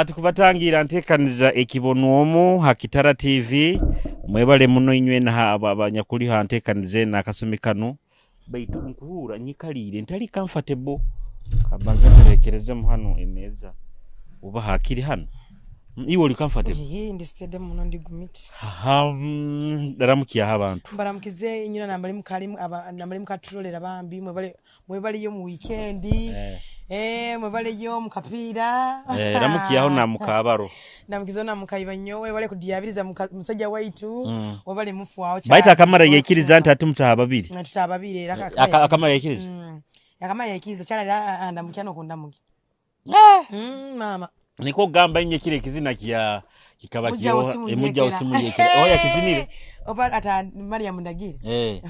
Tukubatangira ntekaniza ekibonwomu ha Kitara TV. Mwebale muno inywe na abanyakuli ha ntekaniza eno akasumi kanu. Baitu nkuhuura nyikaliire ntali comfortable. Kabanze nterekerezemu hanu emeeza oba hakiri hanu. Iwe oli comfortable? Ehe, ndi steady muno, ndi gumiti. Ramukyaho abantu. Mbaramukize inywe nambali mukali nambali mukaturolera bambi mwebale mwebaleyo mu weekend. Mwebaleyo mu kapiira. Ramukyaho na mukabaro. Ndamukizeho na mukaiba nyowe webale kudyabiriza musajja waitu. Webale mufwaho. Baitu akamara yaikiriza nti ati mutaha babiri. Tutaha babiri era akamara yaikiriza. Akamara yaikiriza kyala era ndamukya nokundamuki. Mama. Niko gamba inye kile kizina kya kikaba kyo emujja osimuyekera. Oya kizinire. Oba ata Mariam Ndagire.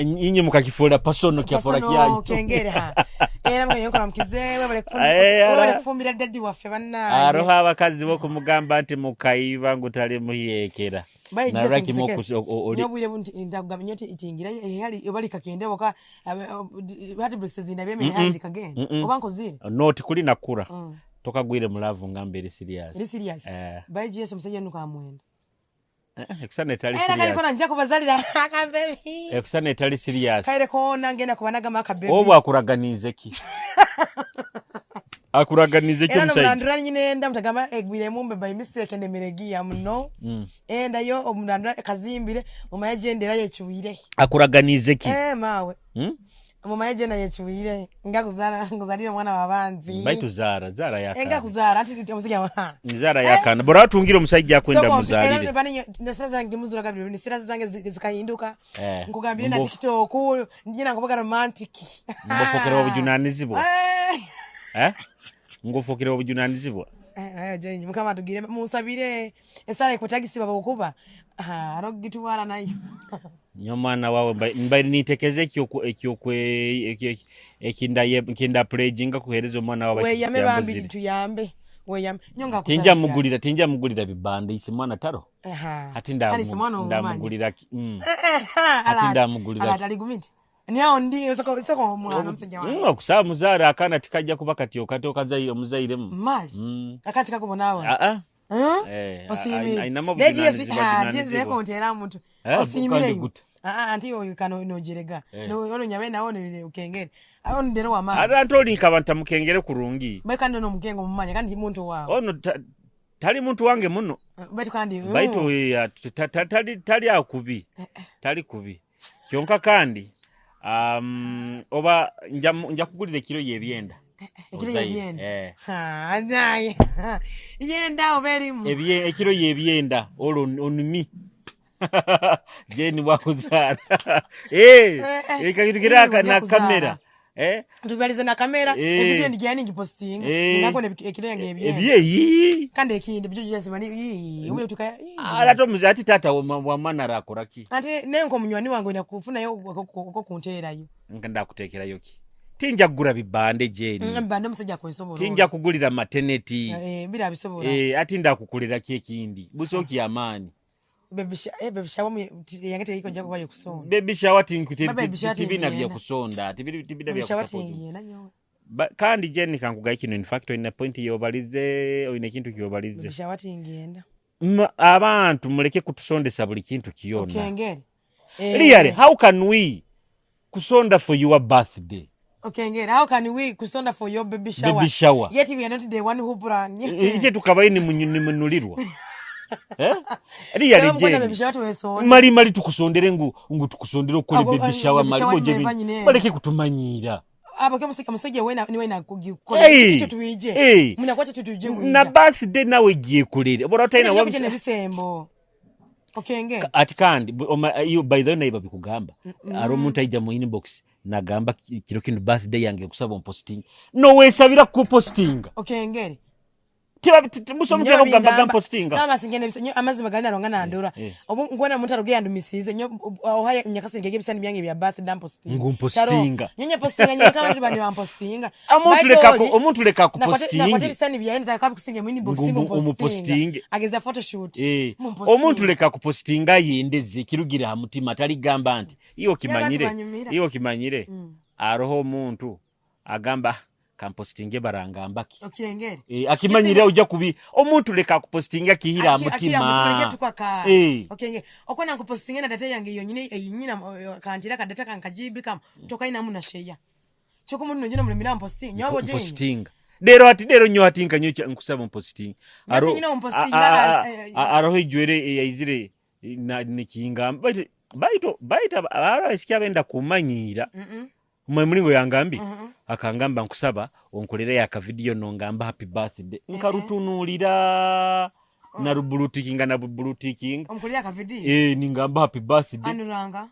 Inye mukakifuula pasono kyafora kyanyu. Kengere ha. Era mwe yonkora mukize webale kufumbira. Webale kufumbira daddy waffe banna. Aroho abakazi bo kumugamba nti mukaiba ngu tali muyekera. Naraki moku oli bunti ndagamba nyo itingira hali obali kakende boka hati bricks zinda byeme hali kagende. Oba nkozire. Not kuli nakura. Tokagwire mulavu ngamba eri serious. Eri serious. By Jesus omusajja nuka amwenda. Ekusana etali serious. Era kali nja kubazalira aka baby. Ekusana etali serious. Kaire kona ngenda kubanaga maka baby. Obwo akuraganize ki? Akuraganize ki omusajja? Era nomurandura nyine enda mutagamba egwire mumbe by mistake ende miregia muno. Enda yo omurandura kazimbire mumaya jendera yechuire. Akuraganize ki? Mawe. Mumaya jenda yechuire nga kuzara nguzalira mwana wa banzi. Baitu zara zara yakana. Enga kuzara ati omusajja wa. Zara yakana. Bora atungira omusajja akwenda muzalire. Era bani nesira zange muzura kabiri nesira zange zikahinduka. Nkugambire na TikTok njina nkubaga romantic. Ngofokera obujunanizibwa. Ngofokera obujunanizibwa. Jenyi mukama tugire musabire esara ikutagisi baba okuba. Arogitwara nayo. Nyomwana wawe mbaire nitekeze ekinda pledginga kuhereza omwana wawe. Weyame bambi tuyambe. Weyame nyonga tinja mugulira bibanda isi mwana taro. Ati ndamugulira ati ndamugulira ala taligumiti. Niyo ndi soko omwana omusajja wange. Okusaba muzaara akana tikajja kuba kati okati okazaire omuzairemu. Mali. Akati kakubonabona. Osiimire. Nejiyesi kontera muntu. Osiimire. Anti oyo kano nojerega. Ono nyabe nawo ne ukengere. Aho ndero wa mama. Ara ntoli nkabanta mukengere kurungi. Bai kandi no mukengo mumanya kandi muntu wawe. Ono tali muntu wange muno. Baitu kandi baitu tali akubi. Tali kubi. Kyonka kandi oba nja kugulira ekiro yebyenda. Ekiro yebyenda. Naye. Yenda oberimu. Ekiro yebyenda olwo onumi. Jeni wakuzara. Ekakitukira na kamera. Tubalize na kamera evideo ndigiani ngiposting ngako ekiro yange ebyenda. Ebyeyi. Kandi ekindi byo just mani ube tuka. Ala to muzati tata wa mwana rakoraki. Ati nenko munywani wange ndakufunayo ko kunterayo. Ngenda kutekerayo ki? Tinja kugura bibande Jeni. Bibande omusajja kwesobola. Tinja kugulira maternity. Bila bisobola. Ati ndakukulira ki ekindi. Busoki amani. Baby shower yange teriko nja kubayo kusonda. Baby shower tibina bya kusonda. Tibina bya kusonda. Kandi Jeni kankugaye kino in fact oyina point yobalize oyina ekintu kyobalize. Baby shower tingenda. Abantu muleke kutusondesa buli kintu kyona. Okengere. Really, how can we kusonda for your birthday? Okengere, how can we kusonda for your baby shower? Baby shower. Yet we are not the one who plan. Ite tukabaye ni munulirwa. Really Jeni. Mali mali tukusondere ngu tukusondere okole baby shower mali goje. Baleke kutumanyira. Abo ke musajja wena ni wena kugikora icyo tuije. Munakwata tutuje ngwija. Na birthday nawe giye kulere. Bora utaina wabi bisembo. Okenge. Ati kandi iyo by the way naye babikugamba. Aro omuntu aija mu inbox nagamba kiro kino birthday yange kusaba omposting. No wesabira ku postinga. Okengere. Musomo kugamba gampostinga. Kama singene nyo amazima galina ronga nandora. Obu ngwana muntu aroge yandumisize nyo ohaya nyakasenge gebisani byange bya birthday posting. Ngumpostinga. Nyenye postinga nyenye kama ndi bani wampostinga. Omuntu leka ku postinga. Nakwate bisani bya enda kabi kusinge mu inbox mu posting. Ageza photoshoot. Omuntu leka ku postinga yendeze kirugira ha mutima tali gamba nti iyo kimanyire. Iyo kimanyire. Aroho omuntu agamba Kampositinge barangambaki. Okyengere. Eh, akimanyire ojja kubi omuntu leka akupositinga akihira Akira mutima mutima. tukaka. Eh. Okenge okwana nkupostinga na data yange yonyine eyinyina kantira ka data kankajibi kam tokaina muna share kyoko muntu nojina mulimira mposting nyobo je Mpositinga lero ati lero nyo ati nkanyo nkusaba mpositinga. Nati nyina umpostinga Aroho ijwere yaizire na nikingamba baitu baitu baitu abaisiki abenda kumanyira mwe mulingo yangambi akangamba nkusaba onkolere akavidiyo nongamba happy birthday, nkarutunuulira narubulutikinga nabubulutikinga. Omukolera ka video. Eh, ningamba happy birthday. Anuranga.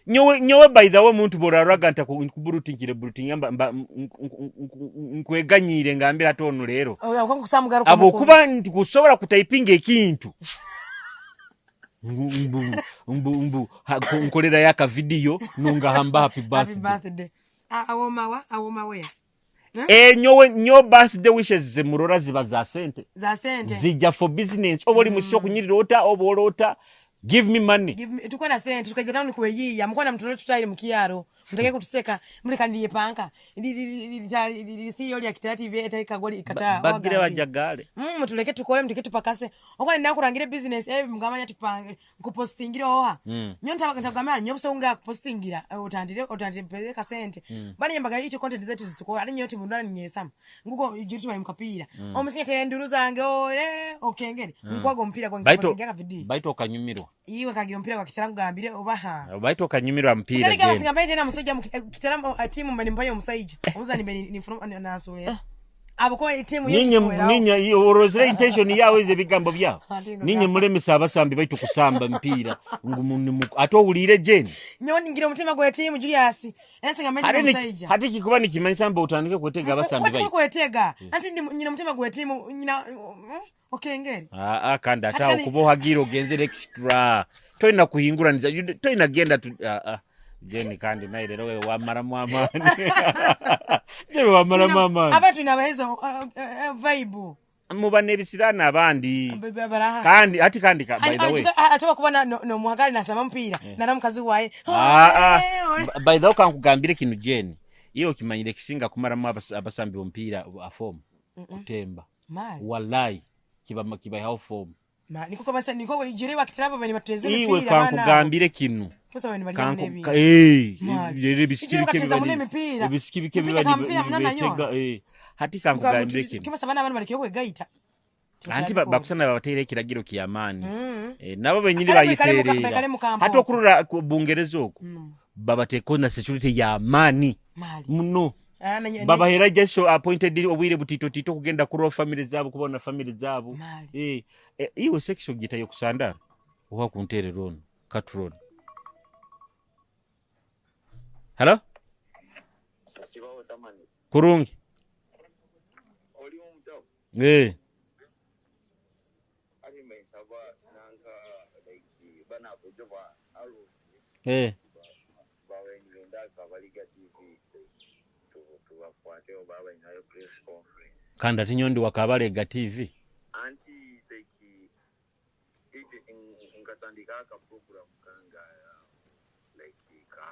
Nyowe nyowe, by the way, omuntu boraraga nta kubulutinkire bulutinga mba nkweganyire ngambira ate ono leero Oyo abo okuba nti kusobola kutaipinga ekintu mbu mbu mbu mbu nkolerayo akavidiyo nongahamba happy happy birthday. Birthday. Awomawa awomawe. Eh, nyowe nyo birthday wishes zemurora ziba za sente. Za sente. Zijja for business, oba oli musiki okunyirira ota oba oloota, give me money. Give me tukwana sente tukaja town kuweyiya mukwana mutole tutaire mukiyaro muteke kutuseka muri kandi yepanka siyo lya Kitara TV etari kagoli ikata. Bagire bajagale. Mutuleke tukole, muteke tupakase okwana nakurangire business mugamba tupange nkupostingira oha nyo ntagamba nyo busonga kupostingira otandire otandire pele kasente bani yambaga ito content zetu zitukora ari nyo tibundana nyesam nguko jitu bayi mukapira omusinga tenduru zange ole okengere nkwago ompira gwa Baito nkupostingira ka video. Baito okanyumirwa. Iwe kagira ompira gwa Kitara ngambire obaha. Baito okanyumirwa mpira. Kale Jane. kabasinga mbaye tena musajja mu Kitara timu mbani mpayo omusajja omuzani mbani ni nasoya abo ko timu Ninye ninye orozere intention yawe eze ebigambo byawe. Ate nga ninye mulemesa abasambi baitu kusamba mpira ate owulire Jane. Nyo ngira omutima gwe timu Julius ensinga mbaye Ate tena omusajja. Ate kikuba nikimanyisa mbu otandike kwetega abasambi Kwati baitu. kwetega anti nyina omutima gwe timu nyina okengere. Aa, kandi ate Ate awo kuba ohagira ogenzere extra tolina kuhinguraniza tolina genda aa. Jeni kandi naye leero we wamalamu amaani, Jeni wamalamu amaani. Abantu nabaheza vibe. Muba n'ebisiraani abandi. Baraha. Kandi ati kandi by the way Atoba kuba nomuhagali nasamba mpira nana mukazi waye. Ah, ah. By the way, kankugambire kino Jeni, iye okimanyire ekisinga kumalamu abasambi bomupiira afomu kutemba. Mali. Wallahi kibahaho fomu. Niko kabasa niko jire bakitara bani bateze Iwe mipira bana. kankugambire kino. Pesa bani bali n'ebintu. Eh, Mali. rero ebisiki Ijoro bike kateza biba muno emipiira. ebisiki bike Emipiira biba kampira munana yo. nibetega hati kankugambire kino. Kimasa bana abantu baleke kwegaita. Anti bakusana babateera ekiragiro kyamaani. Eh, nabo benyini Akale baikale bayiteerera mu kampo. hati okurora ku Bungereza okwo babateeko na security yamaani Mali. muno. Ah, Babahera just so appointed obwire butitotito kugenda kurora family zaabo, kubona family zaabo. Mali. Eh, eh, iwe section gitayo kusandara oha kunterera ono katron. Hello. Kurungi. Oli omutawo. Eh. Ate nsaba nanka like banabujo ba alo Eh. bawenjenda Kabaliga TV tubakwate oba balinayo press conference. Kandi ate nyo ndi wakabalega TV. Anti like ije nkatandika aka program kanga like ka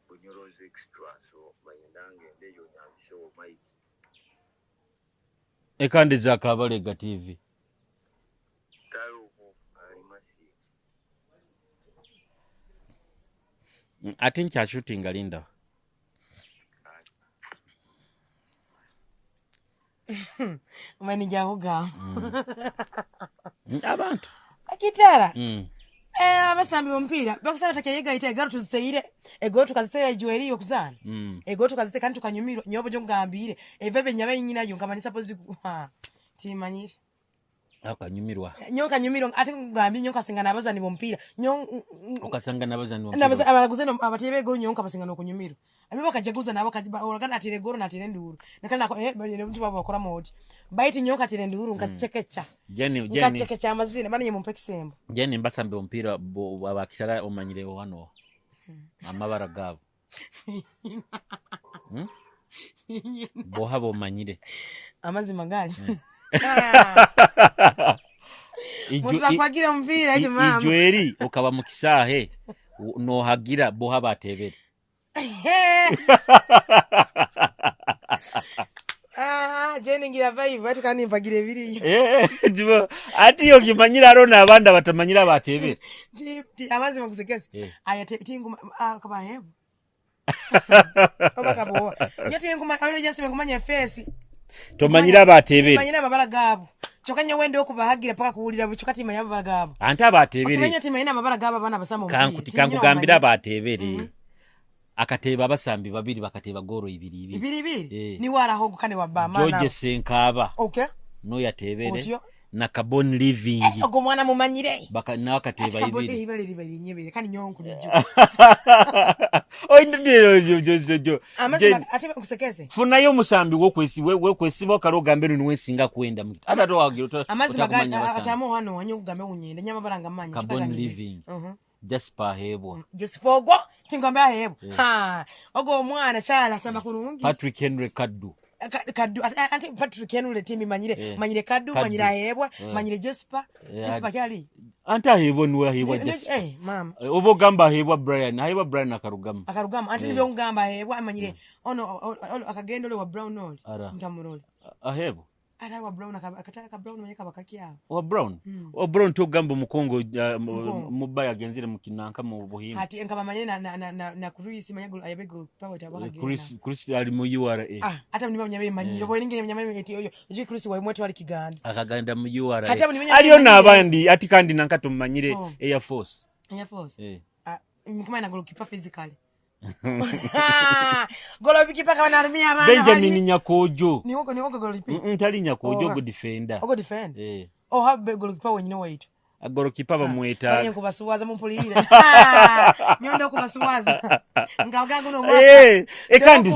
Bunyorozi extra, so bayenda ngende eyo nyambisewo mike. Ekandi za Kabalega TV. Taluku alimasi. Ate nkyashutinga, linda. Mani jahuga. Abantu. Kitara. Eh, abasambi bomupiira bakusaba takyeyegaita egalo tuziteire egolo tukaziteya ijweri okuzaana egolo tukazite kandi tukanyumirwa nyobo jo ngambire eva benyaba nyinayo nkaba nisapozi timanyire. Akanyumirwa. Nyo nkanyumirwa ate ngambye nyo nkasingana abazani bomupiira nyo Okasanga nabazani. Abalaguze abatebe egolo nyo nkabasinga nokunyumirwa abe bakajaguza nabo olagana atira egolo natira enduuru nakali nako omuntu babo bakora moti baiti nyo nkatira enduuru nkachekecha. Jeni, Jeni. Nkachekecha amazina bana mumpe ekisembo. Jeni, mbasambe omupiira abakisara omanyire wano amabara gaabo. Boha bomanyire. Amazima gali muntu akwagira omupiira eti maama. Ijweri okaba mu kisaahe nohagira boha batebere. Ah, je ningira vibe ati kandi mpagira ebiriyo. Eh, ati okimanyire hariho n'abandi abatamanyire abatebere. Amazima kusekesa. Eh. Aya tinguma kabahebu. Oba kabowa. Nyo tinguma abiro jasi ngumanya face. Tomanyire abatebere. Manyire amabara gabo. Kyokka nyo wende okubahagira paka kuwulira bukyokka timanya amabara gabo. Ante abatebere. Okimanya timanya amabara gabo abaana basama omupiira. Kankugambira abatebere. Akateba abasambi babiri bakateba goro ibiri ibiri. Ibiri ibiri. Eh. Ni waraho kandi wa bamana. George Senkaba Okay. noyo atebere Otyo. na Carbon Living. Ogwo mwana mumanyire. Baka nawe akateba ibiri. Ibara libiri nyebere kandi nyo nkulijo. Oyi jo jo. Amazima ate nkusekese. Funayo omusambi wokwesiba okale ogambe eno niwe nsinga kwenda. Ate towagira Amazima atamu hano wanyo kugambe unyenda nyama baranga manyi. Carbon Living. Jasper Ahebwa. Jasper ogwo tingambe Ahebwa. Ha. Ogwo omwana kyala samba kulungi. Patrick Henry Kaddu. Kaddu ate Patrick Henry timi manyire manyire Kaddu manyire Ahebwa manyire Jasper. Jasper kyali. Ante Ahebwa niwe Ahebwa Jasper. Eh mama. Oba ogamba Ahebwa Brian, Ahebwa Brian akarugama. Akarugama ante nibyo ngamba Ahebwa manyire ono akagenda ole wa Brown ole. Mtamurole. Ahebwa. Ata wa Brown akataka Brown mwenye kabakaki awo. Wa Brown? Wa Brown togamba omukongo mubaya agenzire mu kinanka mu Buhimba. Ati nkaba manye na Chris manye gol ayabe gol power tabaka genda. Chris ali mu URA. Ah, ata mniba mnyabe manyiro boy ninge mnyabe eti oyo. Ojo Chris wa mwetu ali Kiganda. Akagenda mu URA. Aliyo n'abandi ati kandi nanka tumanyire Air Force. Air Force. Eh. Ah, mkuma na goalkeeper physically. Goalkeeper kama narumia abana. Benjamin Nyakojo. Ni woko goalkeeper. Ntali Nyakojo go defender. Ogo defend. Eh. Oh have goalkeeper wenyine waitu. Goalkeeper bamweta. Bali nkubasuwaza mumpulire. Nyondo kubasuwaza. Ngaga guno mwaka. Eh, kandi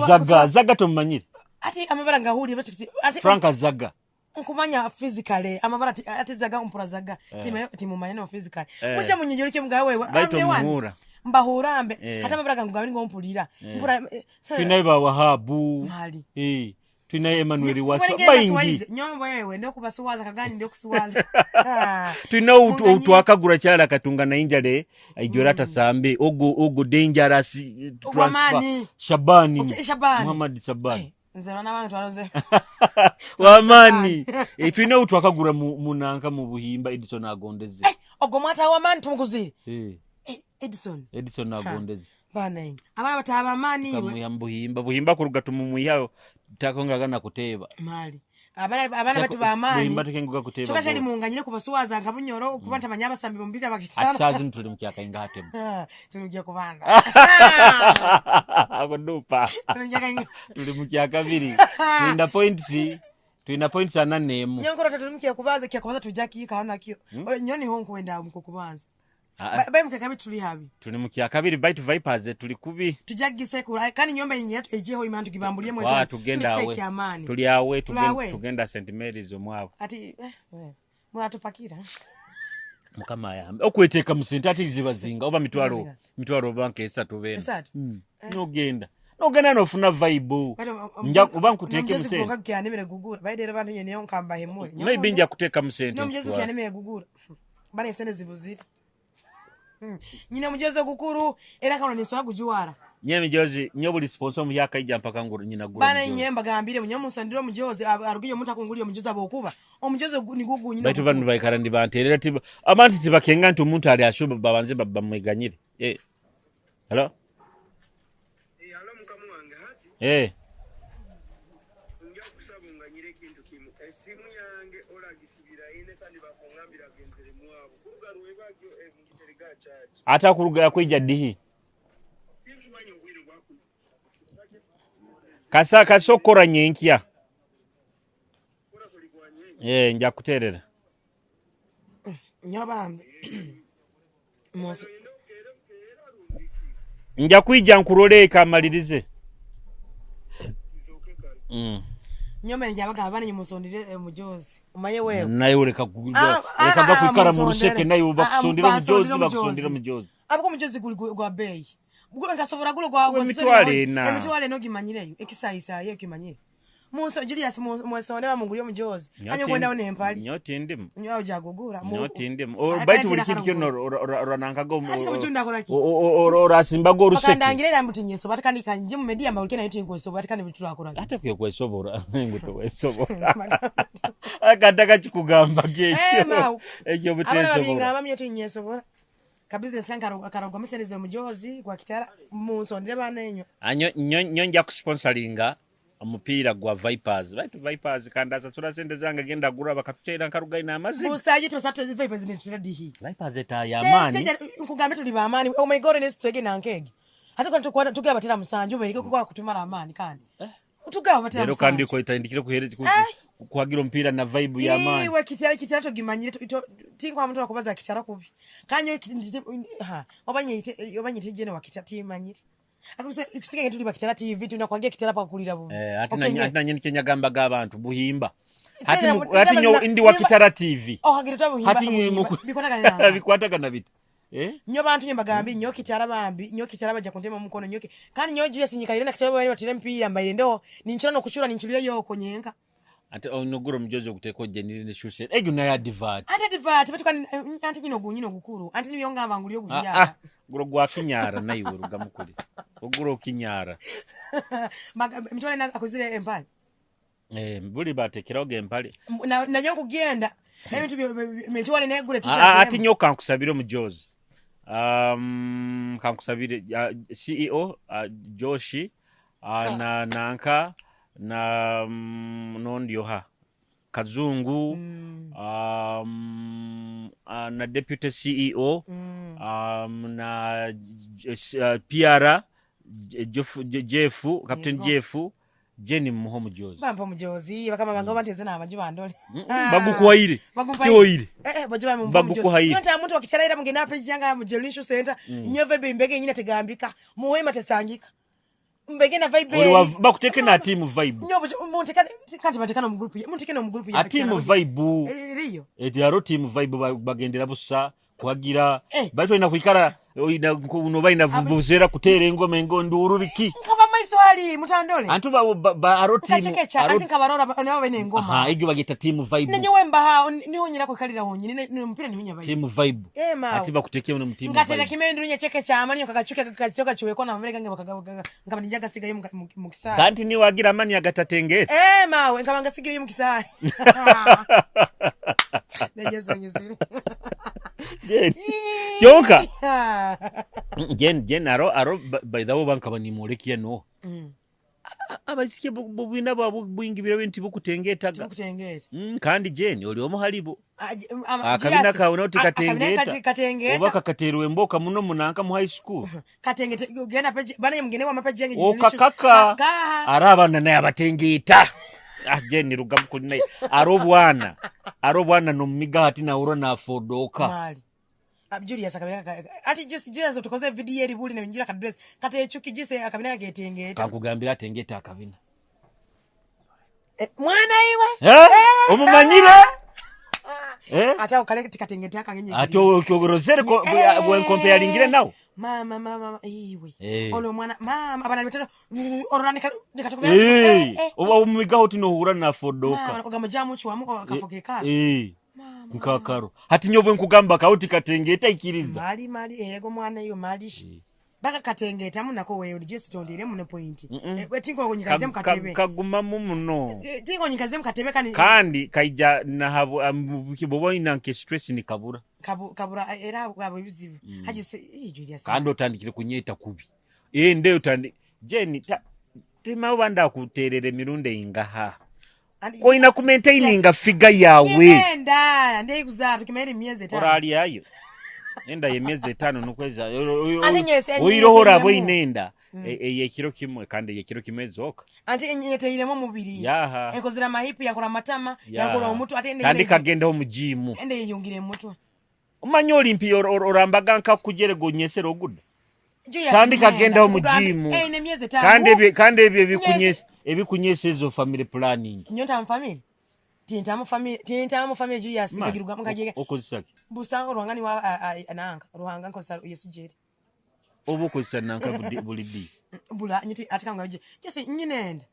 Zaga tomanyire. Ati amabara ngahuli ati Frank Zaga. Nkumanya physically amabara ati Zaga umpura Zaga. Timu manyano physically. Muje munyijolike mugawe wewe. Baito muhura. Mbahurambe hata mabara gangu gawini ngompulira mpura twinaye ba Wahabu mali twinaye Emmanuel Wasa baingi nyombo wewe ndio kubasuwaza kagani ndio kusuwaza twina utwakagura kyala katunga na injale ijora tasambe ogo dangerous transfer Shabani okay, Shabani Muhammad Shabani nze bana bantu twaloze wamani twina utwakagura munanka mu Buhimba Edison agondeze ogo mwata wamani tumuguzire Edison agondeze bana inga abana bataba amani iwe Buhimba Buhimba kuruga tumumuyaho takongagana kuteba mali abana batu ba amani Buhimba tukenguka kuteba choka chali munganyire kubasuwaza nka bunyoro kubanta manyaba sambi mumbita bakitana atisazi ntuli mukyaka inga hatemu tuli kubanza kudupa tuli mukyaka biri tulinda points tulina points 41 nyonkoro tuli mukyaka kubanza kya kubanza tujaki kana kyo nyoni honko wenda muko kubanza Bayi mukakabi tuli habi. Tuli mukyaka kabiri bite Vipers tuli kubi. Tujagise kula kandi nyomba yenye ejeho imantu kibambulie mwetu. Wa tugenda awe. Tuli awe tugenda St Mary's omwabo. Ati muratupakira. Mukama yambe. Okweteka musente ati zibazinga oba mitwalo banka esatu bena. Esatu. Nogenda. Nogenda nofuna vibe. Nja oba nkuteeke musente. Mujezi kuka gugura. Baidera bantu yenye nkamba hemuli. Maybe nja kuteeka musente. No mujezi kuyanemere gugura. Bana esente zibuzira. Nyina mujozi gukuru era kano nisola kujuwara nye mijozi nyo buli sponsor mu yakaija mpaka nguru nyina gura bana nyemba gambire munyo musandiro mujozi arugiyo omuntu akungulira omujozi abokuba omujozi ni gugu nyina baitu banu baikara ndi banterera tiba abantu tibakenga nti omuntu ali ashuba babanze babamweganyire hello hello mukamu wange hati nja kusabunganyire ekintu kimu esimu yange olagisibira ine kandi bakungambira genzere mwabo kuruga rwebagyo ngiterega charge ata kuruga kwijja dihi kasa kasokora nyenkya nja kuterera nyabambe musi nja kwijja nkuroleka amalirize nyoma njabaga abana nyimusondire mujozi umanye wewe naye ureka gakwikara mu ruseke naye bakusondera mujozi bakusondera mujozi abako mujozi guli gwa bei gulo ngasobora gulo gwa emitwalo ena emitwalo eno gimanyireyo ekisayisa yo kimanyire Munso Julius mwesonde bamugulye omujozi. Kanye gwendawo nempali. Nyo tindimu. Nyawo jagugura. Nyo tindimu. Baitu buli kintu kyonna oranankaga Ati kabuchunda akola ki? orasimbaga oruseke. Bakandangira era mutinyeso batakani kanje mu media mbawulike nayo tinkweso batakani bitulakora. Ate kwe kwesobora ngu tewesobora. Akata kachikugamba Eh, gekyo. mau. Ekyo Abana butesobora. babingamba mnyo tinyesobora. Ka business kange karogwa museneze omujozi gwa kitara munsondere bana enyo. Anyo nyo nja kusponsoringa omupiira gwa Vipers. Baitu Vipers kandi asasula sente zange genda gura bakatuteera nkarugaina n'amazzi. Busaje tosatu vipers ne dihi. Vipers etaya amaani. Nkugambe tuli bamaani. Oh my god nesitwege nankege. Ate kandi tukwata tugaba batera musanju bereke kuko kutumara amaani kandi. Tugaba batera Leero musanju. kandi ko itandikire kuhereza kuhagira omupiira na vibe y'amaani. Iwe kitara kitara togimanyire tinkwa muntu akubaza kitara kubi. Kanyo ha obanye obanye jene wa kitara timanyire. Akuse kusige tuli bakitara TV tunakwagia kitara pa kulira bubi. Eh, ati Okay, na ati nanye nikyo nyagambaga abantu buhimba. Hati Tera- hati tera- nyo indi wa nimba- Kitara TV. Oh hagira tabu Hati nyo muku bikwatagana nanga. bikwatagana biti. Eh? Nyo bantu nyo bagambi nyo kitara bambi nyo kitara baja kuntema mukono nyo kandi nyo Julius nyikayire na kitara bali batira mpira mbaire ndo ninchira no kuchura ninchulira yoko nyenka. Ate onogura omujozi oguteeka ojje ne shuse. Egyo nayo advert. Ate divati batuka ante nyino gunyino gukuru ante niyo ngamba ngulyo Ah, guya. ah, guro gwa kinyara naiwe rugamukuri. Oguro kinyara. Mtwale na akozire empale. Eh, buli batekerawo gempale. Na na nyo kugenda. Na ebintu mitwale negule t-shirt. Ah, ati nyo kankusabire omujozi. Kankusabire CEO Joshi na nanka na nondioha Kazungu na deputy CEO na PR Jeff Captain Yego. Jeff Jenny muho mujozi. Bampa mujozi bakama bange banteze namaji bandole. Bagukuwaire. Kiwoire. Eh eh baje bamu Bagukuhaire. Nyo nta muntu wakitara era mugenda page yanga mu Jelishu Center. Nyo vibe mbege nyina tegambika. Muhema tesangika. Mbege na vibe. Oli wa bakuteke na team vibe. Nyo munteka kandi batekana mu group. Munteke no mu group A team vibe. Eriyo. Eti aro team vibe bagendera busa kuhagira Eh. baitu olina kwikara no balina vuvuzera kuteera engoma engo biki Nkaba maiso ali mutandole. antu ba aro team Nkachekecha aro anti nkabarora nabo bene engoma. aha egyo bageta team vibe Nenye wemba ha nihunyira kwekalira hunyine ne mpira nihunya bayi. team vibe Eh, mawe. ati bakutekeye mu team Ngatera vibe kimendu nyechekecha amani kagachuke kagachoka chiweko na mabere gange bakagaga nkaba ninjaga sigayo mu kisaya. kanti niwagira amani agatatengera Eh mawe nkaba ngasigayo mu kisaya. Nejezonyezire. Jen kyonka Jen Jen aro aro by the way bankaba nimulekiye no abasike bubina bwabwe bwingibira nti bukutengetaga Tukutengeta. Kandi Jen oli omu halibo akabina kawe nao tikatengeta Katengeta. oba kakaterwa emboka muno munanka mu high school Katengeta genda peji bana mugende wa mapeji yange okakaka ari abaana naye abatengeta. Ah, Jen rugamukuli naye ari obwana ari obwana nomumiga hati nawura nafodoka. Mali. Julius akabina ati Julius tukoze video eri buli ne njira ka dress kate echuki jise akabina ketengeta. Kankugambira atengeta akabina. Eh, mwana iwe. Eh? Omumanyire. Eh? Ate ako kale tikatengeta akangenye. Ate okyogorozere bwenkompeyalingire nawe. Mama mama iwe. Eh. Ono mwana mama abana bitano orora nikatokobya. Eh, oba omumigaho tinohura nafodoka. Mama ogamba jamu chwamu akafoke ka. Eh. Nkakaro. Hati nyo bwenkugamba kauti katengeta ikiriza. Mali mali ego mwana iyo mali. Baka katengeta munako wewe Jesse tondire muno point. Eh, tingo nyikaze mukatebe. Kagumamu muno. Eh, tingo nyikaze mukatebe kani Kandi kaija nahabu boba ina nke stress nikabura. Kabura era abo ebizibu. Haji se Julius. Kandi otandikire kunyeta kubi. Eh nde otandi Jenny tema banda kuterera emirundi eingaha. Koina ku maintaininga figure yawe. Ngenda ndeyikuzara tukimere emyezi etaano. Oralyayo. Enda y'emyezi etaano n'okwezi Ate nyese oirohora nyeteyiremu. bwoine enda ey'ekiro kimwe kandi ey'ekiro kimwe ezooka. Ante nyeteyiremu omubiri. Yaha. Enkozera amahipu yankora amatama yankora omutwe ate ende Tandika gendaho mu jiimu. ende yeyongire emutwe. Omanye olimpi orambaga nkakkujerega onyesera oguda. Julius Tandika ngenda. gendaho mu Kugambe, jiimu. eh, ine emyezi etaano. Kandi ebyo Nyese- ebikunyesa ezo family planning. Nyo ntamu family. Tintamu family, tintamu family Julius nkagiruga nkajega. Okozesa ki? Busanga ruhanga ni wa ananga. Ruhanga nkosa Yesu jeri. Oba okozesa nanka buli ddi. Bula nyiti atikanga je. Jesse nyinenda.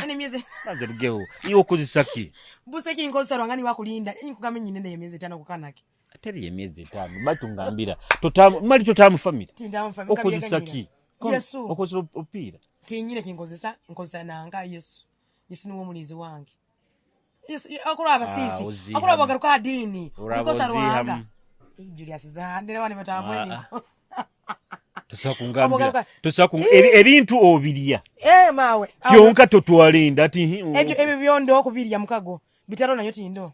Ene emyezi Banza rugeho iwe okozesa ki? Busa kinkozesa rwanga niwe akulinda nkugamba nyine naye emyezi 5 kukanake. Teri emyezi 5 batu ngambira totamu mali totamu family. Tindamu family. Okozesa ki? Yesu. Okozesa opiira. Tinyine kinkozesa nkozesa nanga Yesu. Yesu niwe omulinzi wange. Yesu akora abasisi. Akora abagaruka dini. Okosa rwanga. Julius zande wani batambweni. Tosakungambira. Tosakungambira ebintu obirya. Mawe. Kyonka totwalinda ati ebyo ebyo byondo okubirya mukago. Bitaro nayo tindo.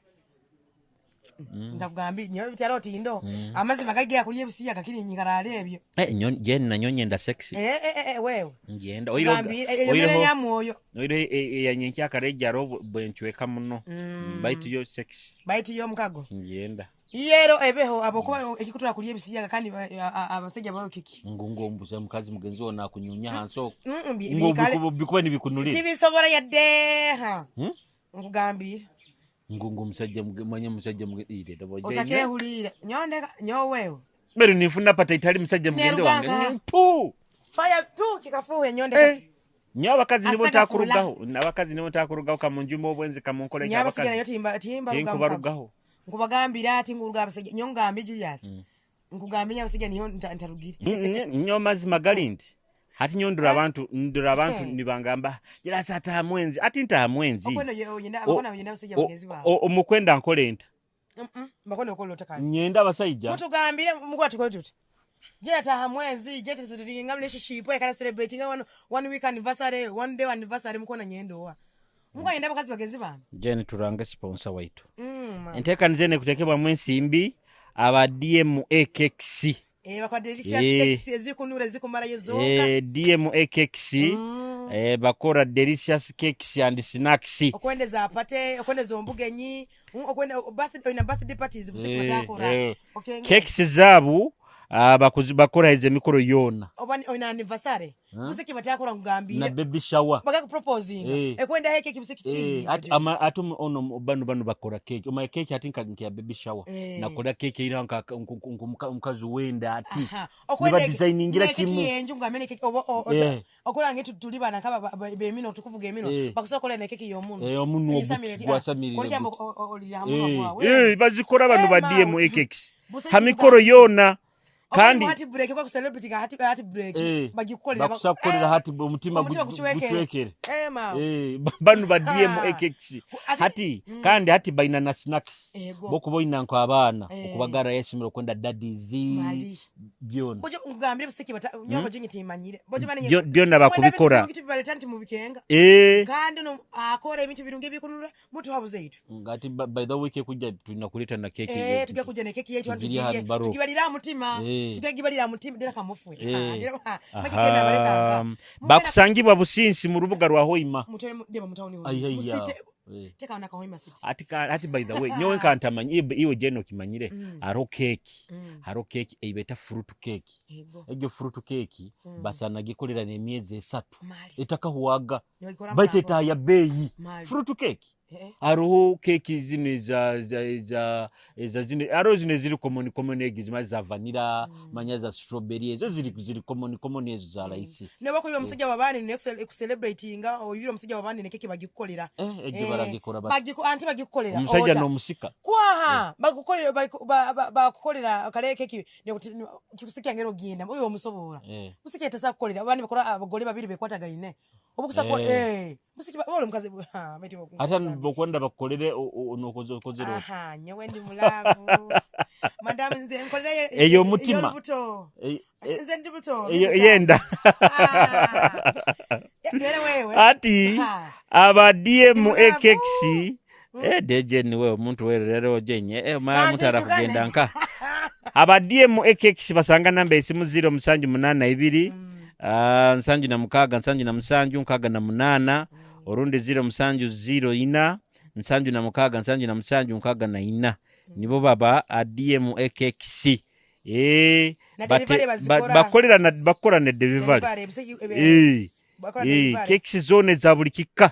Ndakugambira nyowe bitaro tindo. Amazima gaiga kulya ebisiya kakiri nyikara ebyo. Jen na nyonye nda sexy. Wewe. Ngenda. Oiro ya mwoyo. Oiro yanyenkia karejaro bwenchweka muno. Baitu yo sexy. Baitu yo mukago. Ngenda. Iyero ebeho abokuba ekikutura kulya ebisiyaga kandi abasajja bawo kiki ngungo mbuza mukazi mugenzi wo nakunyunya hanso ngo bikuba nibikunulira tibisobola yadde ha nkugambira ngungo musajja manya musajja mugenzi otakehulira nyonde nyowewe bero nifuna pata itali musajja mugenzi wange mpu fire tu kikafuhe nyonde nyo abakazi nibo takurugaho abakazi nibo takurugaho kamunjumba obwenzi kamunkola abakazi nyo timba timba tinkubarugaho nkubagambira ati nguruga abasajja nyo ngambe Julius nkugambye abasajja niyo ntarugire nyo mazima gali nti hati nyo ndura abantu nibangamba jirasa ata mwenzi ati nta mwenzi omukwenda nkole enta mbakono okola otakali nyenda abasajja mutugambire mukwa tukole tuti je ata mwenzi je tisiringa relationship ekala celebrating one week anniversary one day anniversary mukona nyendo wa mukayenda abakazi bagenzi bange jeni turange sponsor waitu enteekaniza eno ekuteekebwamu ensimbi aba DMA Cakes bakwa delicious cakes ezikunura ezikumalayo zonka DMA Cakes bakora delicious cakes and snacks okwendeza apate okwendeza ombugenyi okwenda birthday na birthday parties busiki batakora okay cakes zabu bakora eze mikoro yona oba ona anniversary busiki batakora ngambire na baby shower baka proposing ekwenda heke kibusiki ati ama atu ono banu bakora cake oma cake ati nka baby shower nakola cake ira nka mukazi wenda ati okwenda designingira kimu yenju ngamene cake obo okola ngetu tulibana nkaba bemino tukuvuga emino bakusokola ne cake yomuno omuno gwasamirire bazikora banu ba DMA cakes hamikoro yona kandi hati break kwa celebrity ga hati break bagikukolera bakusakolera hati omutima guchwekere ma banu ba DMA cakes hati kandi hati baina na snacks bokuboina nko abaana okubagara yeshimiro kwenda daddies byona bojo ngambire busiki bata nyoba jinyi timanyire bojo bane byona bakubikora baleta nti mubikenga kandi no akora ebintu birungi bikunura mutu habuze itu ngati by the week kujja tunakuleta na keki tujya kujja na keki yetu tugibalira mutima tugagibalira mutima dera kamufwe makigenda baleka bakusangibwa businsi mu rubuga rwa Hoima mutwe mutawuni Hoima teka na Hoima city ati by the way nyowe nkantamanyi iwe jeno kimanyire aro cake haro cake eibeta fruit cake ejo fruit cake basana gikolera ne myezi 3 etakahuwaga baiteta ya beyi fruit cake aroho keki zino za zino aro zino ziri common eggs zima za vanilla manya za strawberry ezo ziri common ezo za rahisi ne bako yo musajja wabandi ne celebratinga oyiro musajja wabandi ne keki bagikukolera ejo baragikora bagiko anti bagikukolera omusajja no musika kwaha bagukolera bakukolera kale keki ne kikusikia ngero genda oyo omusobora musika etasa kukolera abandi bakora abagole babiri bekwatagaine obukusa kwa musiki bolo mukazi beti ata bokwenda bakolere onokozo kozero aha nyewe ndi mulavu madam nze nkolere eyo mutima nze ndi buto yenda wewe ati aba DMA cakes DJ ni wewe omuntu werero jenye mara mutara kugenda nka aba DMA cakes basanga namba esimu 0782 76 68 orundi 0704 76 74 nibo baba DMA cakes bakolera na bakora ne delivery cakes zone za buli kika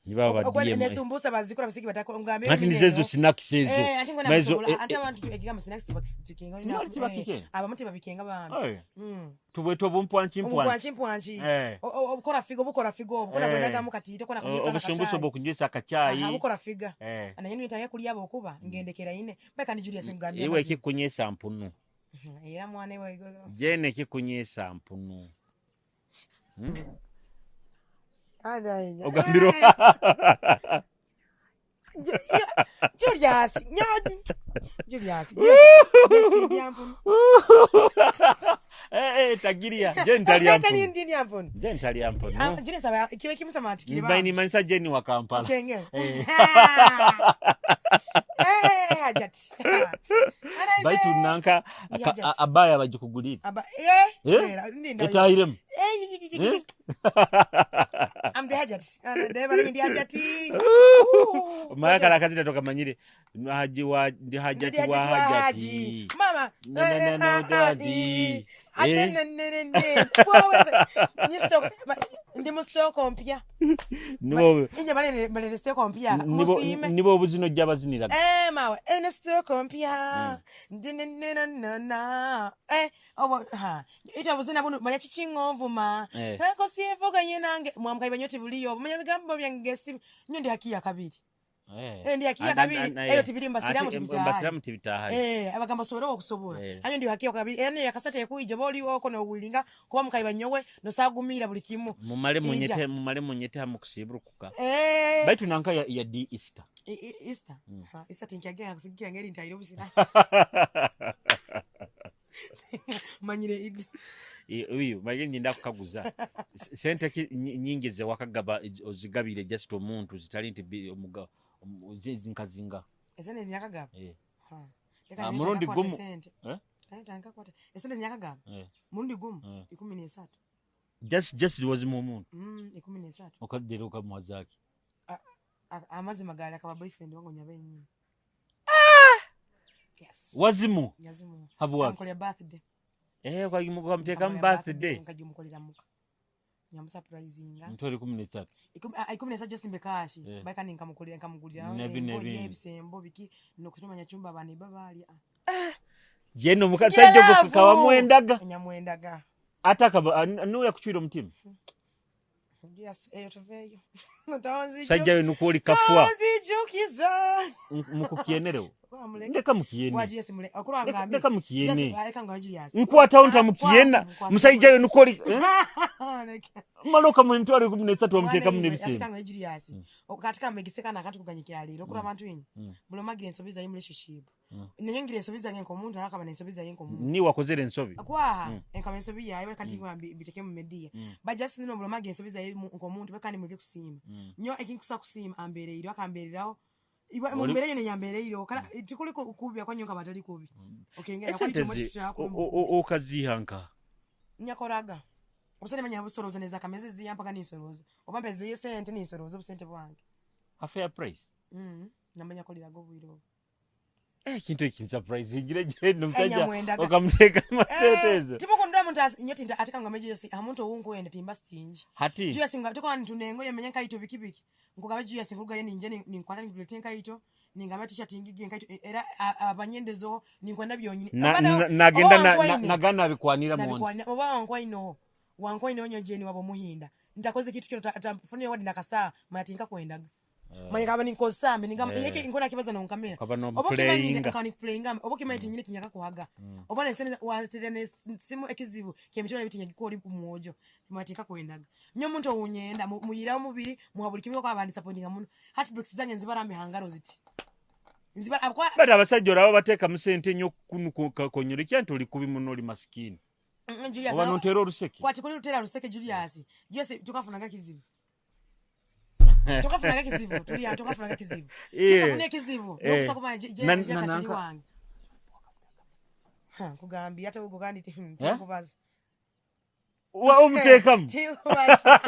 Nibaba ba DM. Nesumbusa bazikora basiki batako ngambe. Anti nizezo snacks ezo. Eh, ati ngona Maizo, musobola eh, ate eh, abantu ekigambo snacks tibakikenga. Tibali tibakikenga. Abamu tibabikenga bambi. Eh, Mm. tubweta obumpwanki mpwanki. Obumpwanki mpwanki. Eh. Obukora figo bukora figo obukora Eh. bwenagamu katito kona kunywesa Obusumbusa obwokunywesa akacaayi. Aha, bukora figa. Eh. Naye nitanga kulya abokuba ngendekera ine. Mpaka ni Julius ngambye. Iwe ekikunyesa mpunu. Era mwana iwe. Jene ekikunyesa mpunu. Ogambiro. Julius, nyo Julius. Julius ndiampunu. Eh, eh, tagiria. Je ntalya mpunu. Ndi ndiampunu. Je ntalya mpunu. Julius aba kiwe kimusama ati kiri. Mbaini manisa Jeni wa Kampala. Kenge. Eh. Eh, hajat. Baitu nanka Ndi Hajat. abaya bagikugulira. Aba eh Eh? ndinda. Etahiremu. Eh. I'm the hajat. Ndeba ndi hajati. Mayakala akazina tokamanyire. Haji wa ndi hajati Ndi wa hajati wa hajati. haji. Mama. No, no, no, no, daddy. Ate Eh? ne ne ne ne. Waweze. Nyisto ndi mustoko mpya. Nibo Inye balere balere stoko mpya. nibo Musime. nibo obuzino gy'abaziniraga. Eh mawe ene stoko mpya. Ndi ne ne na na na. Eh obo ha. Ita buzina bunu manya chichingovuma. Eh. Kako sievuganye nange mwamkayi banyoti buliyo. Manya bigambo byange si nyo ndi haki ya kabiri. Eh. Ndi haki ya kabiri. Eyo tibiri mbasiramu tibitahayo. Mbasiramu tibitahayo. Eh, abagamba sobora okusobola. Eh. Anyo ndi haki ya kabiri. Ene yakasate ekuija boli oko no wilinga kuba mukayi banyowe no sagumira buli kimu. Mumale Ija. munyete mumale munyete hamukusiburukuka. Eh. Baitu nanka ya, ya di Easter. Easter. Ha, Easter tinkyagenda kusigira ngeri ntayiro busira. Manyire idi. Uyu maye nyinda kukaguza. Sente ki nyingi ze wakagaba ozigabire just omuntu zitali nti omuga zinkazinga. Esente zinyakagaba. Eh. Ha. Ah, murundi gumu. Eh? Leka esente zinyakagaba. Eh. Murundi gumu Eh. 13. Just wazimu omuntu. 13. Okaddera okamuwazaaki. Amazima gali akaba boyfriend wangu nyabe nyini. Yes. Wazimu Yazimu. habwaki? Nkolera birthday. Eh kwagimuteekamu birthday. Nkagimukolera muka. Nyamusurprisinga. Mutwale 13. 13 josimbe kashi. Eh. Baika ninkamukolera nkamugulira. Nebi, nebi. Ebisembo biki nokutumanya chumba bani babali. Jeno mukasajja ogwo kawamwendaga. Nyamwendaga. Ate akaba nuya kuchwira omutima. Julius eyo tuveeyo. Tonzi. Sajja we nuko oli kafwa. Tonzijukiza. Mukukyenerewo. Wamuleka. Ndeka mukiyene. Wa Julius mule. Okura Ndeka- ngambi. ndeka mukiyene. Julius aleka nga Julius. Nkwatawo ntamukiyena. Musajja we nuko oli eh? Leka. Mala okamuwa emitwalo 13 wamuteekamu n'ebisembo. Katika nga Julius. Katika megiseka nakati kuganyikira leero okura abantu inyu. Bulomagira ensobi zayi relationship. Nenyongira ensobi zange nk'omuntu akaba n'ensobi zaye nk'omuntu. Ni wakozere ensobi. Kwaha enkaba ensobi yawe kati ngwa mbiteke mu media. Bajja sino bulomagira ensobi zaye nk'omuntu kandi mwige kusiima. Nyo ekinkusa kusiima ambeereire akambeererawo. Iwa mu Oli- mbeera yone yambeereire kala tikuli kubi akonyo nkaba tali kubi. Okengera Esente zi okaziha nka. nyakoraga. Obusente manya busoroza neza kameze ziyampaga ninsoroza. Oba mpeze sente ninsoroza obusente bwange. A fair price. Namanya koleraga obwire obwo. Ekintu ekinsurprise jeno musajja Enyamwendaga. okamuteekamu sente ezo. Timukundira muntu nyo tinta atika ngame Julius amuntu owunkwenda timba stingi. Hati Julius nga tukola ntunengo yamenya nkaito bikibiki. Nkugabe Julius nkugaye ninje ninkwata nkulete nkaito ningamba t-shirt ngige nkaito era abanyendezo ninkwenda byonyini. Nagenda nagana abikwanira mundi. Nabikwana oba wankwaino wankwaino nyo jeni wabo muhinda. Ntakoze kitu kyo tafunire wadi nakasa mayatinka kwendaga. Manya kaba ninkosambe ningamba yeke nkona kibaza nonkamera. Kaba no Oba okimanyi playinga. nkaba nikuplayinga oba okimanyi ti nyine kinyaka kuhaga. Oba nensene wanzitira nesimu ekizibu kyemitwalo ebitinya gikoli kumwojo mwatika kwendaga. Nyo muntu owunyenda muyira omubiri muha buli kimu kwa abandi supportinga muno. Heartbreaks zange nzibarambe hangaro ziti. Nzibara abakwa But abasajja olaba bateekamu sente nnyo konyera ekya nti oli kubi muno oli masikini. Julius. Oba nontera oluseke. Kwati kuli lutera luseke Julius. Julius tukafunaga kizibu. Tukafunaga kizibu tulia tukafunaga kizibu. Eh. Tukafunaga kizibu. Eh. Nokusa kumanya je je Nanka- tatiri wange. Ha kugambia ate ugo kandi tikubaza. Wa omuteekamu. Tikubaza.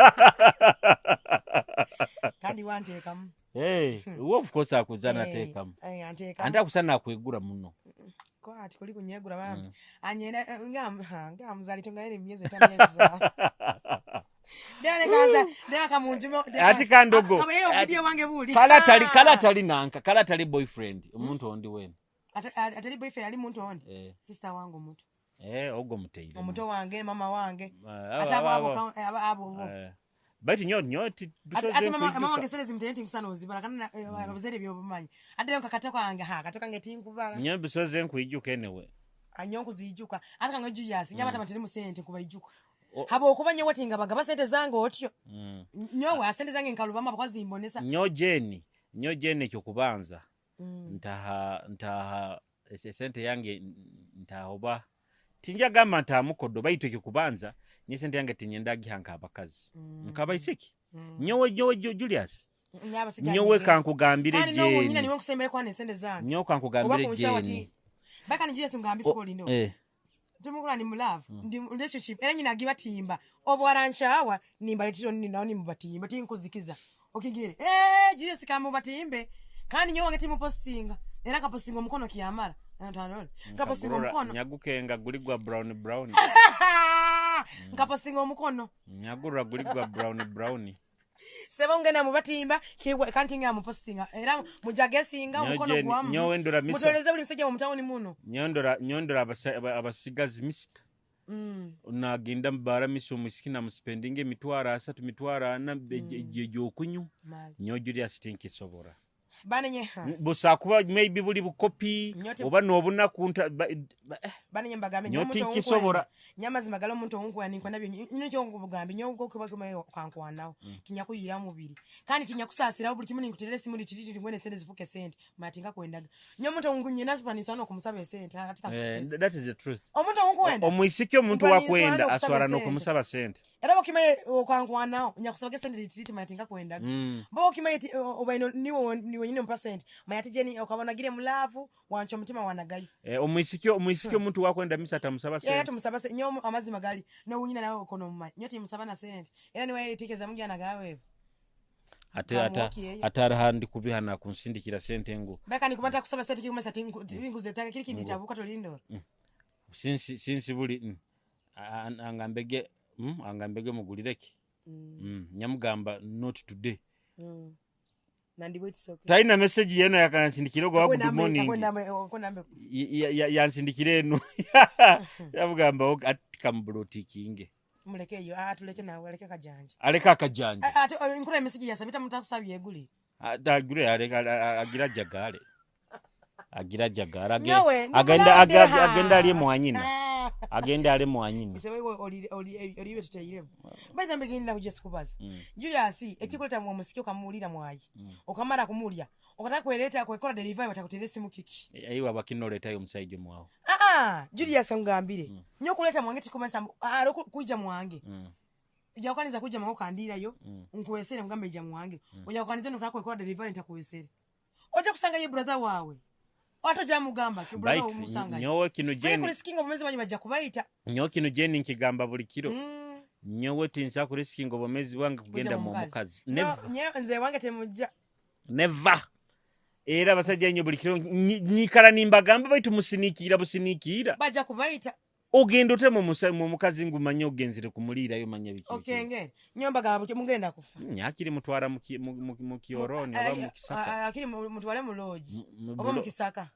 Kandi wanteekamu. Eh, we of course akuza nateekamu. Eh, anteekamu. Ante akusa nakwegura muno. Kwati kuli kunyegura bambi. Anyena nga nga muzali tongayire emyezi etaano yakuzala. Ati kandogo. Kala atali nanka, kala atali boyfriend, omuntu ondi wena. Atali boyfriend, ali muntu ondi. Eh. Sister wange omuto. Eh, ogwo muteire. Omuto wange, mama wange. Ah, Ate abo abo, abo abo. abo bo. Eh. Baitu nyo nyo ti Ate ate mama wange sente zimuteye nti nkusana ozibala kana abazere byobumanyi, ate lero kakato kange, ha, kato kange tinkubala. Nyo bisoze nkwijuka anyway. Anyo nkuzijuka, ate kange Julius nyaba tamatirimu sente nkubaijuka. O- Habo okuba nyowe tinga bagaba sente zange otyo. Nyowe sente zange nkalubama bakazimbonesa. Nyo Jeni ekyokubanza, ntaha esente yange, ntaha oba tinjagamba ntaha mukodo, baitu ekyokubanza nye sente yange tinyenda giha nk'abakazi, nkabaisiki. Nyowe Julius, nyowe kankugambire. Kandi nowo nyina Jeni, niwe nkusembayo kwana esente zange. Nyowe Oba kankugambire kunshawa Jeni. ti baka ni Julius ngambise kolino. Tumukula ni mu love, ndi mu relationship, era nyina agibatimba obo aranshawa nimbaletiro nini nawo nimubatimba tinkuzikiza okigere, eh, Julius kamubatimbe. Kandi nyowe wange timupostinga, era kapostinga omukono kiyamala antandole kapostinga Nkagurora, omukono. Nyagukenga guli gwa brown brown. Nkapostinga omukono. Nyagurura guli gwa brown brown. Sebo ngenda mubatimba kiwe kandi nga mupostinga era mujagesinga Nyowe omukono Jeni, gwamu. nyowe ndora misa. Mutoleze buli musajja mu tawuni muno. Nyondora abasigazi misita. Nagenda mubara misa, omwisiki namuspendinga 300,000, 400,000 gyokunywa. Mali. Nyo Julius tinkisobora. Banenye Busakuba maybe buli bukopi oba n'obunaku eh, Banenye mbagambe. Nyo Nyo omuntu tinkisobora. owunkwenda nyamazima gala omuntu owunkwenda ninkwenda byo nyino kyonkubugambye nyo kuba kankwanawo tinyakuyira mubiri kandi tinyakusaasirawo buli kimu ninkuterera esimu litiri ngwene esente zifuuke sente mati nkakwendaga nyo omuntu owunkunyina sipulanisa n'okumusaba esente ati Eh, kankufuke that is the truth. Omuntu owunkwenda Omwisiki omuntu Mpula wakwenda ninswala aswala okusaba n'okumusaba sente. Era bokimaye okankwanawo nyakusabaga esente litiriti mati nkakwendaga. Bo okimaye ti obaino niwe nyine mpa sente maya ati jeni okabonagire mu love wanca omutima wanagayo. Eh, omwisiki omuntu wakwenda misa atamusaba Era sente. tumusaba nyo amazima gali nowunyina nawe okono mumanyi nyo timusaba na sente era niwe yetekeza mujana gawe. Ate ata Kamuwoki eyo. ate arahandi kubihana kunsindikira sente ngu Baka nikumata kusaba sente kikumesa tinkuzetanga kiri kinditabuka tolindora. Sinsi buli angambege, angambege mugulireki. Nyamugamba not today. Nandibwe it's okay. Talina message yeno yakansindikira ogwa good morning. Nambe. Yansindikira eno yamugamba ati kamubulotikinge. Muleke eyo, ah, tuleke nawe aleke kajanja. Aleka akajanja. Ah, ate nkula emesigi yasabita muntu akusabye eguli. Agire aleka agira jagale, agira jagale. Nyowe, Agenda nimulandira. agenda alye mwanyina, agenda alye mwanyina. Ise wewe oli oli oli tuteyiremu by the way ngenda kujja sikubaza Julius ekikuleta mu musiki okamuwulira mwayi okamara kumulya okataka kwereta kwekola delivery batakutere esimu kiki? Aiwe abakinoletayo omusajja omwawo. Ah, Julius ngambire nyo kuleta mwange tikumesa alo kuija mwange. Ujja kukaniza kuija mwange okandirayo nkuwesere mugambe ija mwange ojja kukaniza nokutaka kwekola delivery ntakuwesere ojja kusanga ye brother wawe ate ojja mugamba ki brother Baitu omusanga nyowe kino Jeni Jeni kulisikinga obumezi banyu bajja kubayita. Nyowe kino Jeni nkigamba buli kiro. Nyowe tinsa kurisikinga obumezi bwange kugenda mu mukazi. No, Never. nze wange temujja. Never. Era abasajja nnyo buli kiro nyikala nimbagamba baitu musinikiira businikiira. Bajja kubayita. Ogenda ote mu mukazi ngumanye ogenzere kumuliirayo manya biki biki. Okenge nyomba gamba buti mugenda kufa. Akiri mutwara mu kioroni oba mu kisaka. Akiri mutwale mu lodge Mu oba mu kisaka.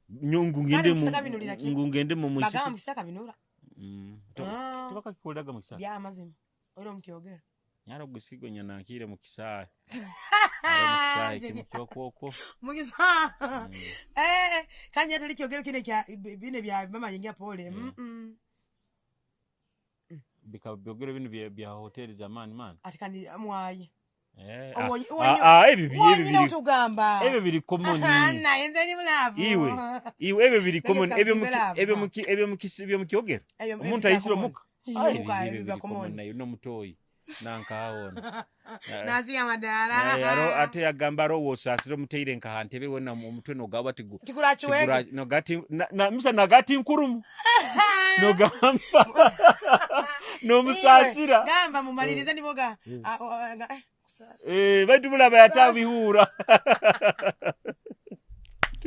Nyo ngugende Kandi mu mu kisaka binulira ki? ngugende mu Bagamba musiki. mu kisaka binura. Ah. Tebakakikoleraga mu kisaka. Bya amazima era omukyogera. Nyara gusigo nyanankire mu kisaawe. Ara mu kisaawe kimu kyokwokwo. Mu kisaka, eh, kanye tali kyogero kine kya bine bya mama yengia pole. Bika byogero bino bya hoteli zamani man. Ati kandi mwayi Eh, Owo- ah, ebyo wonyina biri otugamba ebyo biri common. Naye nze ndi mulavu. Iwe ebyo biri common Nagesa ebyo mu mutimbera ebyo ava. mu ebyo mu ebyo mu kyogero. Ebyo Omuntu bya ayisira common. omuka. Iyo, Ah, muka, ebyo ebyo bya biri common common. nayo n'omutoyi nankawona. Naziya madaala. Eh, aro ate yagamba arowoosa asira omuteire nka hantebe wena omutwe nogaba tigu Tigura kiweke. nogati na misa nagati nkurumu nogamba nomusaasira. Iwe, gamba mumalirize ndiboga. Ah, oh, ah, eh, kusaasira. Eh, baitu bulaba yatabihura.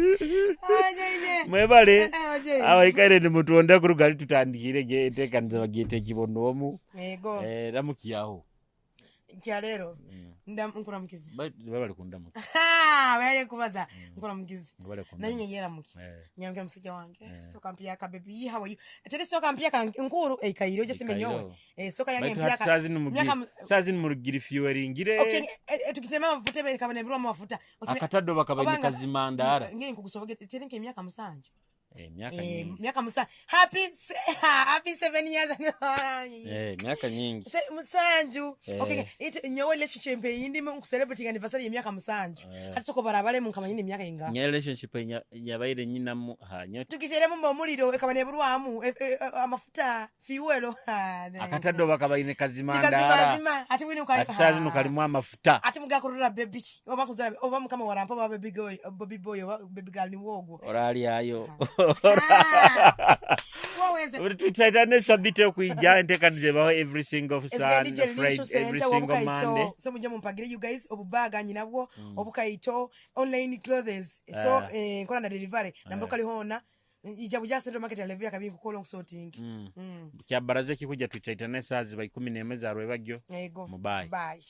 Ah, jeje. Mwebale. Eh, eh, Abaikaire nimutonda kuruga ali tutandikire ge enteekaniza bagyeta ekibonoomu. Yego. Eh, ramukyaho. Kya leero nkuramukize. Babale kundamuka. Weyaye kubaza nkuramukize. Babale Naye kundamuka. nyeyeramuki. Eh. Nyamukira musajja wange. Sitoka mpyaka baby, how are you? Teri sitoka mpyaka nkuru eikaire oje simenyowe. Eikaire. Soka yange Baitu hati mpyaka. saa zinu saa zinu murugiri fuelingire. Okay, tukitema amafuta ebe kabone birwa amafuta. Okay, Akatado bakabaine obanga- kazimandaara. Nge nkugusoboge teri nke emyaka 7. Eh, myaka nyingi. Myaka 7. Happy 7 years. Eh, myaka nyingi. 7. Eh. Okay, nyowe relationship eyindimu nkucelebrating anniversary y'emyaka 7. Eh. Kati soko barabale munkamanya emyaka inga. Nya relationship nyabaire nyinamu ha Tukiteremu mba omuliro ekaba neburwamu amafuta fuel. Akatado bakabaine kazimandaara. Nikazimazima ati wini uka. Ati saa zinu kalimu amafuta. Ati mugakurura baby oba kuzara oba mukama warampa oba baby girl, baby boy oba baby girl ni wogwo. Oralyayo. Waweze. Twitaitane sabite okuija enteekaniza ebaho every single Ezigenda Sunday, Friday, every single Monday. So mujye mumpagire you guys obubaga nyinabwo obukaito online clothes so Ah. nkola na delivery nambo kali hona ija buja central market ya level ya kabingu kola sorting. Kyabaraza kikuja twitaitane saa ziba 11 za rwebagyo. Yego. Mubayi. Bye.